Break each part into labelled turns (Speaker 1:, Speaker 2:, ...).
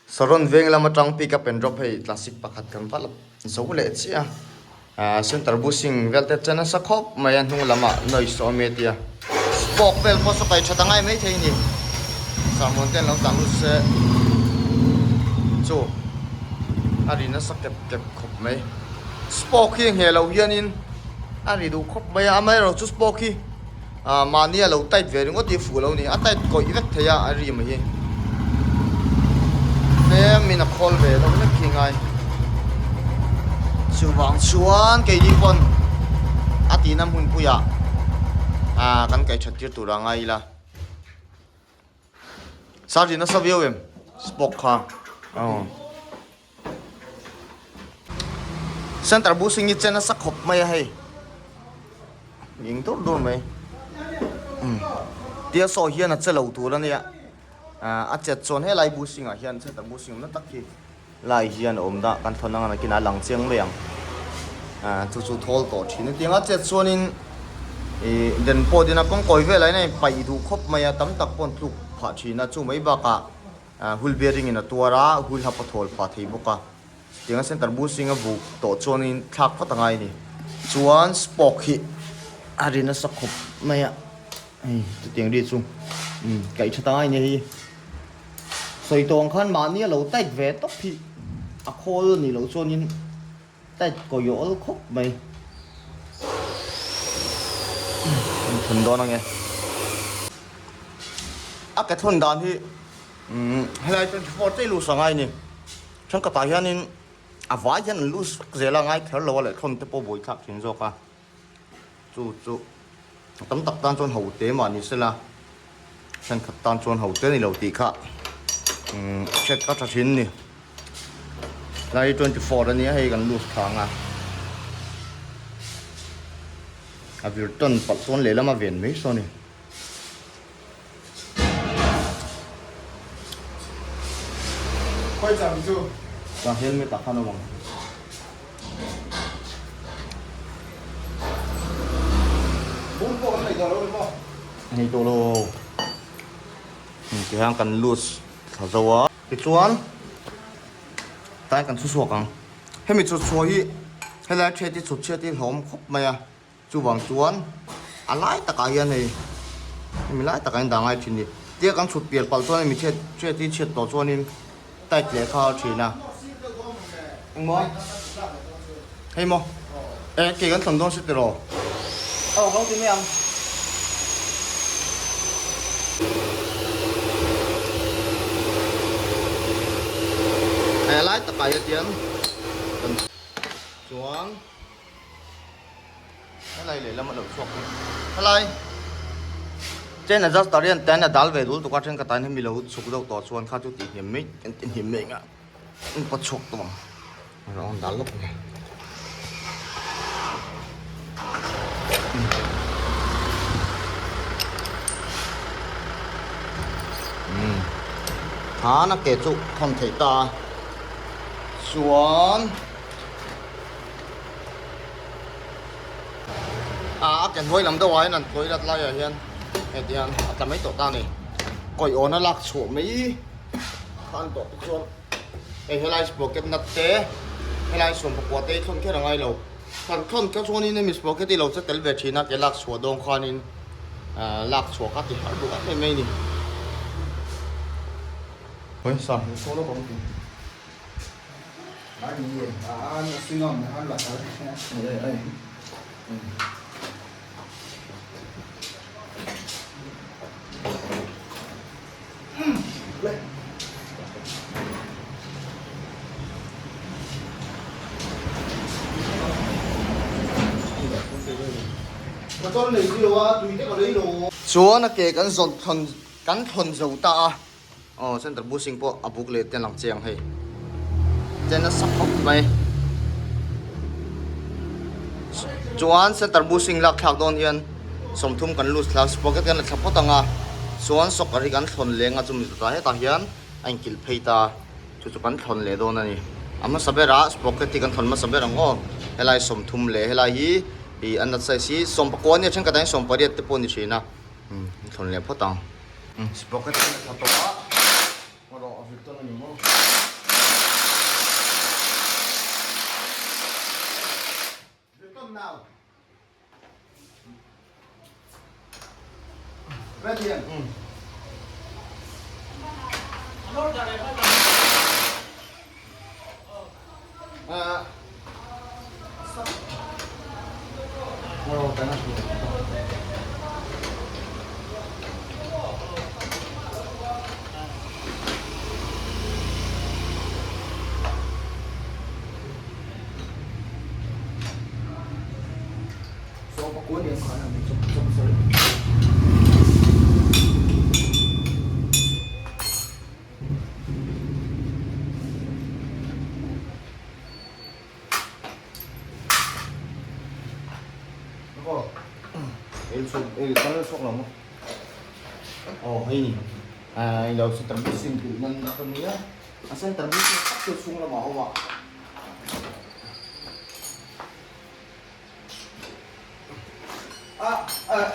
Speaker 1: Saron veng lam atang pick up and drop hei classic pakhat kan va la zo leh chiah a, ah center bushing vel te chen nasa khawp mai a hnung lamah noise a awm e tia spoke vel pawh saw kai that angai maithei a ni sermon te an lo tlan lut se chu a ri nasa kep kep khawp mai spoke hi ngheh loh hianin a ri duh khawp mai a amaherawhchu spoke hi. Ah mahni a lo tight ve ringawt hi fuh lo ni a tight kawih vek thei a a rim hi tlem in a khawl ve deuh hlek khi ngai chuvang chuan keini pawn a tihna hmunpuiah ah kan kaih that tir tur a ngai ila sir ri nasa viau em spoke kha aw. Center busing hi chen nasa khawp mai a hei eng dur dur mai tia saw hian a che lo tur a nia ah a chet chuan helai busing ah hian center busing awm na tak hi lai hian a awm dah kan thawn anga nakinah a lang chiang mai ang ah chu chu thawl tawh thin a tianga chet chuanin ih den pawh dina kawng kawi velah hian a inpaih duh khawp mai a tam tak pawh an tluk phah thin a chu mai bakah. Wheel bearing in a tuar a, wheel hub a thawl phah thei bawk a. Chutianga center bushing a buk tawh chuanin thlak vat a ngai a ni. Chuan spoke hi a ri nasa khawp mai a, hei chutiang ri chu umm kaih tha ta ngai a ni hei. Sawi tawh ang khan mahni a lo tight ve tawp hi a khawl a nih loh chuanin tight kawi awl khawp mai. Thun dawn ange. A ke thun dan hi umm helai 24 te loose angai ni. Thenkhatah hianin a vai hian an loose vek zel a ngai kher lo a leh thawn te pawh buai thlak thin zawk a. Chu chu tam tak tan chuan ho te mah ni sela thenkhat tan chuan ho te ni lo tih kha umm hriat ka tha thin ni. Lai 24 a nia hei kan loose thla ang a. A vir tawn palh chuan lehlam a ven mai saw a ni.
Speaker 2: Khawi cham chu?
Speaker 1: Ka helmet ah khan a awm ang.
Speaker 2: Bum pawh kan nei tawh lo ni maw?
Speaker 1: Nei tawh lo. Tihian kan loose thla zo a. Tichuan tlai kan chhuchhuak ang. Hemi chhutchhuah hi helai thiat hi chhut chhiat hi hlawm khawp mai a. Chuvang chuan a lai takah hian hei hemi lai takah hian dah ngai thin ni. Tia kan chhut pial palh chuan hemi chhiat chhiat hi chhiat tawh chuanin tight leh kha a thin a. Engmaw? Hei maw? E ke kan thlawn dawn si tiraw? Aw ka lo ti mai ang. Hei a lai takah hian tian kan chuan. Helai lehlam a lo chhuak hi helai chen adjuster hian tan a dal ve dul tuk a then ka tan hemi lo chhuk deuh tawh chuan kha chu tih hniam mai an ti hniam mai anga an paw chhuak tawh ang a rawn dal lawk mai umm khan a ke chu thawn theih ta a chuan. Ah a ke hnuai lam deuh ah hian an toilet lai ah hian heti hian a tla mai tawh ta a ni kawih awna lak chhuah mai kha an tawh te chuan hei helai sprocket nut te helai sawmpakua te hi thlawn kher a ngai lo thlawn thlawn kha chuanin hemi sprocket hi lo che tel ve thin a ke lak chhuah dawn khanin ah lak chhuah kha ti harh duh em em mai a ni. Chuan a ke kan zawt thawn kan thawn zo ta a. Aw center bushing pawh a buk leh te lang chiang hei chen nasa khawp mai chuan center bushing lak thlak dawn hian sawmthum kan lut thla sprocket kan la thla phawt ang a chuan soccer hi kan thlawn leng a chumi zawtah hetah hian a inkilh phei ta chu chu kan thlawn leh dawn a ni a hmasa berah sprocket hi kan thlawn hmasa ber ang aw helai sawmthum leh helai hi ih a nut size hi sawmpakua ania thenkhatah hian sawmpariat te pawh a ni thin a thlawn leh phawt ang. Sprocket a tha tawh a, rawh a vir tawn a ni maw?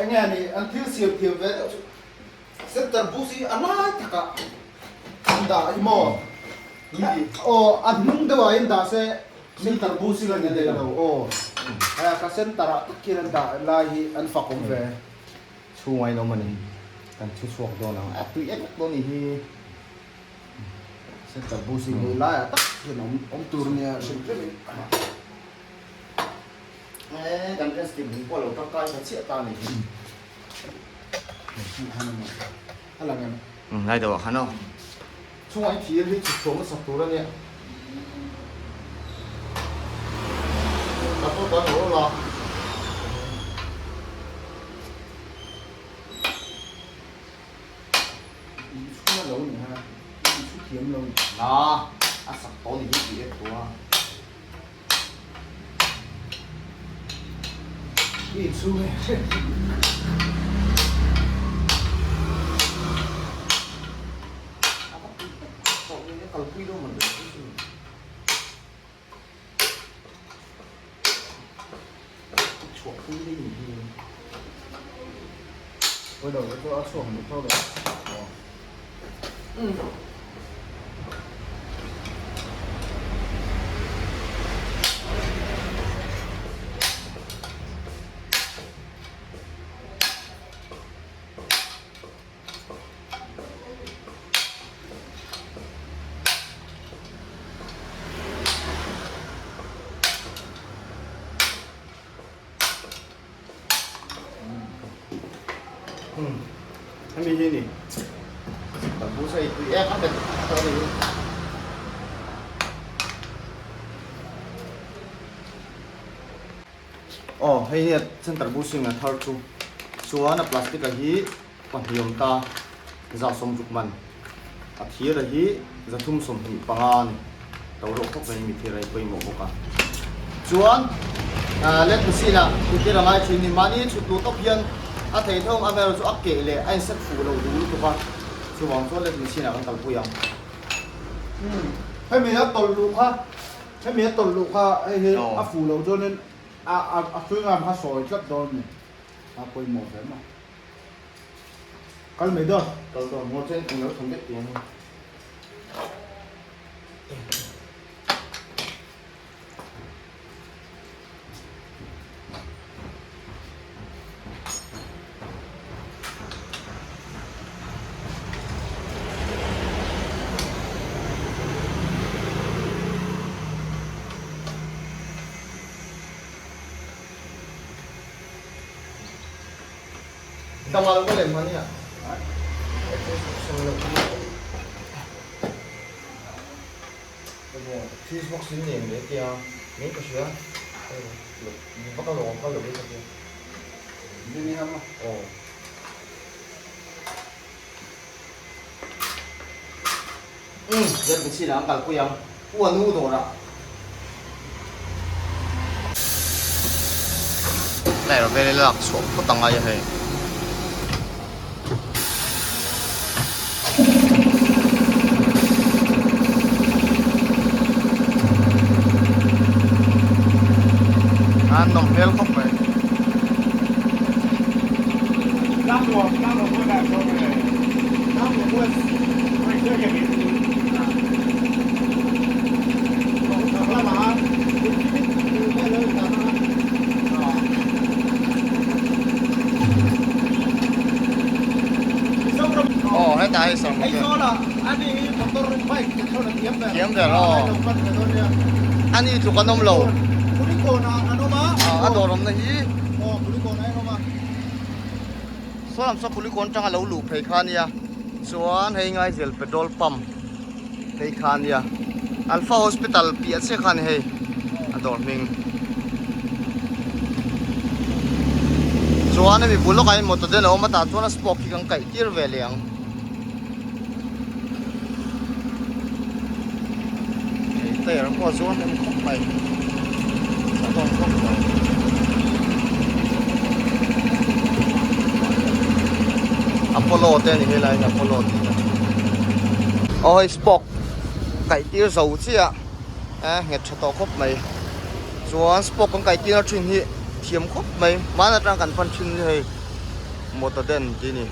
Speaker 2: Eng nge ni an thil siam thiam ve deuh chu center bus hi a lai takah an dah hi maw aw a hnung deuh ah hian dah se center bus hi la ni leh lo aw ka center ah tak hian an dah lai hi an fak awm ve.
Speaker 1: Chhunga in awm a ni kan thu chhuak dawn ang a tui em dawn ni hi
Speaker 2: center bus hi laiah tak hian awm awm tur nia hrim hrim in.
Speaker 1: Eee kan test team hi pawh lo tangkai ta chiah ta ni hi.
Speaker 2: A lang em?
Speaker 1: Umm lai deuh ah khan aw. Chungah i thir hi chhuk chhuah hmasak tur a nia. Ka pawh tan lo la.
Speaker 2: I chhuna lo ni ha. I chhu thiam lo ni.
Speaker 1: Na a sak tawh ni hi tih e thua. Hemi hi ni bamboo sa tui em a bet tawh a ni hi. Aw hei hi center bushing a thar chu chuan a plastic a hi pahnih awm ta 160 man a thir a hi 325 a ni to reuh khawp mai mi thir a hi pawimawh bawk a chuan let machine ah thil a ngai thin ni mahni chhut luh tawp hian a thei thawng amaherawh chu a keh leh a inset fuh lo duh lutuk a chuvang chuan let machine ah kan kalpui ang.
Speaker 2: Hemi a tawlh luh kha hemi a tawlh luh kha hei hi a fuh loh chuanin a a chhui ngam kha sawi tlat dawn a ni a pawimawh hle mai. Kal mai dawn.
Speaker 1: Kal dawn ngawt chuan eng lo thawm daih tih ang. Dama lo ka lem hman nia. Fuse box in nen leh tia min ka hria va ka lo kal lo ka tia.
Speaker 2: Ni hama.
Speaker 1: Aw. Umm let mi chin ah an kalpui ang u a nu dawrah. Lai rawh vel lak chhuah phawt ang ai a hei. An nawm hmel khawp mai. Aw hetah hei sawm
Speaker 2: Aizawl ah ani hi motor
Speaker 1: Thiam ber aw. Ani tluk an awm lo. A dawr awmna hi. Saw lam saw Kulikawn tanga lo luh phei kha ania. Chuan hei Ngaizel petrol pump phei kha ania. Alpha Hospital piah chiah kha a ni hei a dawr hming. Chuan hemi bul lawkah hian motor den a awm a tah chuan a spoke hi kan kaih tir ve leh ang. Hei tyre pawh a zuar hnem khawp mai a dawm khawp mai. Apollo te a ni helai hi Apollo tih a ni. Aw hei spoke kaih tir zo chiah a nghet tha tawh khawp mai chuan spoke kan kaih tirna thin hi thiam khawp mai hmanah atang kan pan thin hei motor den tih a ni.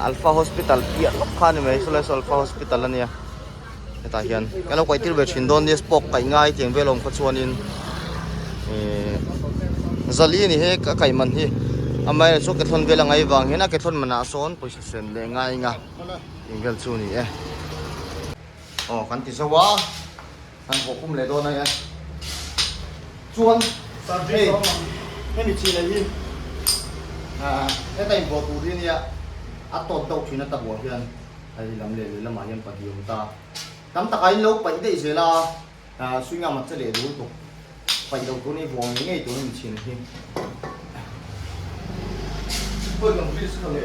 Speaker 1: Alpha Hospital piah lawk kha a ni mai saw lai saw Alpha Hospital a nia hetah hian kan lo kaih tir ve thin dawn nia spoke kaih ngai tiang vel a awm kha chuanin ihh zali a ni he a kaih man hi amaherawhchu chu ke thlawn vel a ngaih vang hian a ke thlawn manah sawn pawisa sen leh ngai anga tih vel chu a ni e aw kan ti zo a. An haw khum leh dawn a nia. Chuan hei hemi chi leh hi heta inbuah tur hi ania a tawt deuh thin a tabuah hian hei lam leh lehlamah hian pahnih a awm ta. Tam takah in lo paih daih zel a, swing arm a che leh dul tuk. Paih lo tur ni vuang ngei ngei tur a ni chhin hi. Khawi kan risk kha le?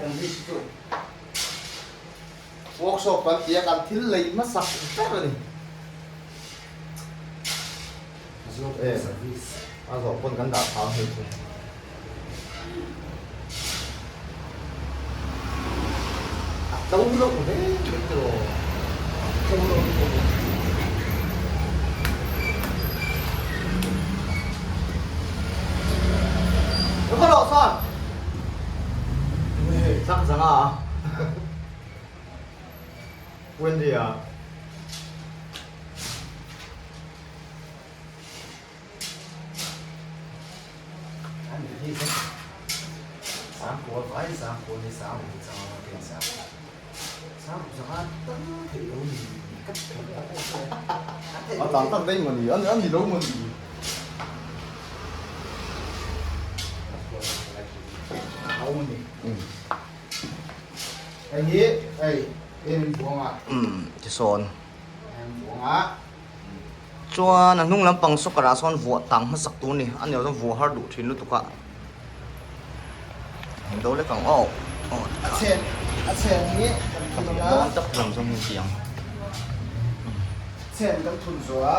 Speaker 1: Kan risk chu. Workshop kan ti a, kan thil lei hmasak ber a ni. A zawh pawn kan dah thau hei chu. A tlo loh hle mai tiraw. A tlo loh lutuk a. Ka lawh chuan. Zak zang a. Wendy a. A tang tak daih mawni, a ni lo mawni.
Speaker 2: Hei hi hei en buanga.
Speaker 1: Umm tisawn.
Speaker 2: En buanga.
Speaker 1: Chuan a hnung lampang soccer ah sawn vuah tang hmasak tur a ni. A ni lo chuan vuah har duh thin lutuk a. Eng do lek ang aw.
Speaker 2: A chhen a chhen hi kan thun ang a.
Speaker 1: Dawn tak lam zawng hi ti ang.
Speaker 2: Chhen kan thun zawh a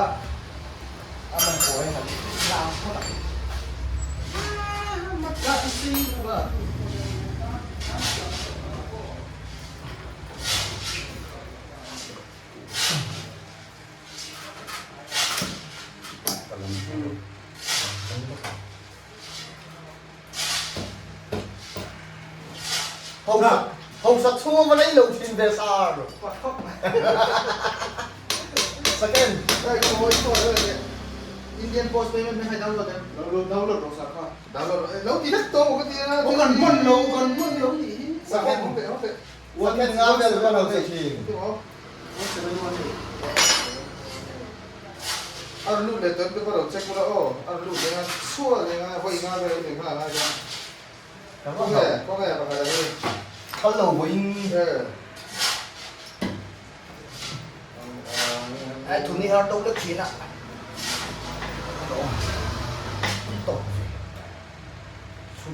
Speaker 2: a man pawh hi kan tlang phawt ang.
Speaker 1: Hausa chhung a va lei lo thin ve sar. Second.
Speaker 2: Indian Post Payment hei download em? Download rawh sar kha. Download rawh. Lo ti vek tawh ka ti a. Kan hman lo kan hman lo tih hi.
Speaker 1: Second. Second nga vel ka lo che thin.
Speaker 2: A rawn lut leh tawh em te pawh lo check ula aw, a rawn lut leh a, chhuah leh a, vawi nga vel leh nghal a chuan khawnge khawnge pakhat a hi.
Speaker 1: Kal lo vawiin. Ai thun hi har to lek thin a. Tawp. Chhu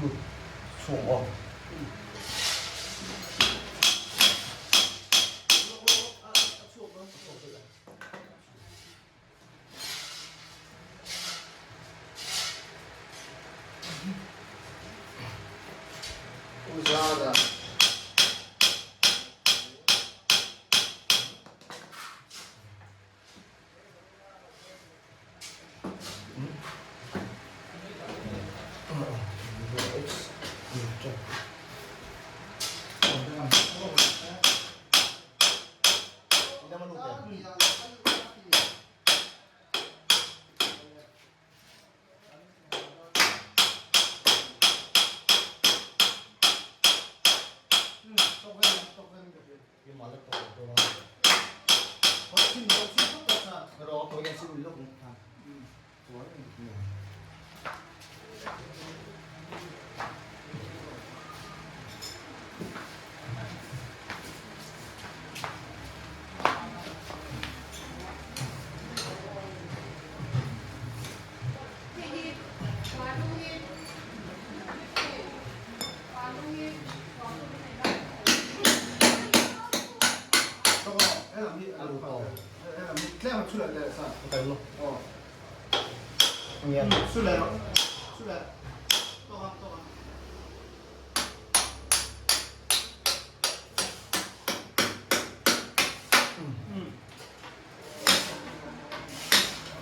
Speaker 1: chhuak aw.
Speaker 2: Uzada.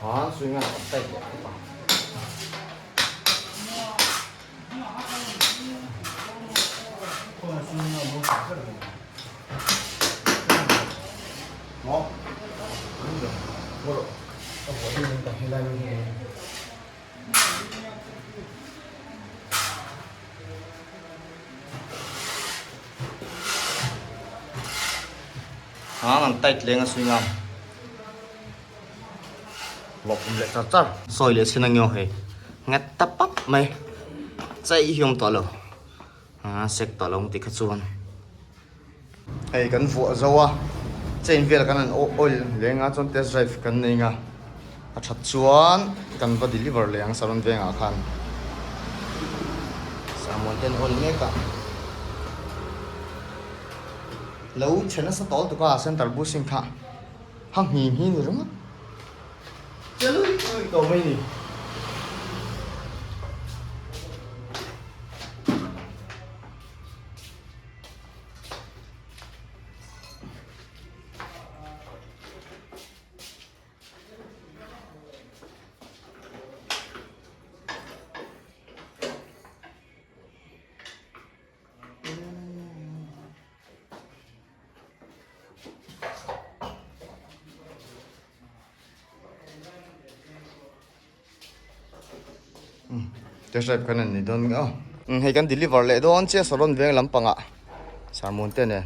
Speaker 1: Ha swing a tight leh khawp ang. Hang an tight leng a swing a lawk awm leh char char. Sawi leh chin ange aw hei nghet ta pap mai chai hi awm tawh lo a sek tawh lo ang tih kha chuan hei kan vuah zo a chain vel kan han oil leng a chuan test drive kan nei nga a that chuan kan va deliver leh ang saron vengah khan samuan te an oil mek a. Lo chhe nasa tawl tuk a center bushing kha ha hmi hmi ni ringawt che lui lui tawh mai ni. Test drive khan an ni dawn nge aw. Hei kan deliver leh dawn chiah saron veng lampangah sermon te nen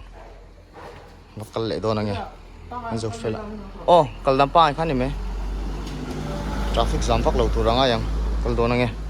Speaker 1: va kal leh dawn ange an zo fel a aw kal dan pangai khan ni mai traffic jam vak lo tur a ngai ang kal dawn ange.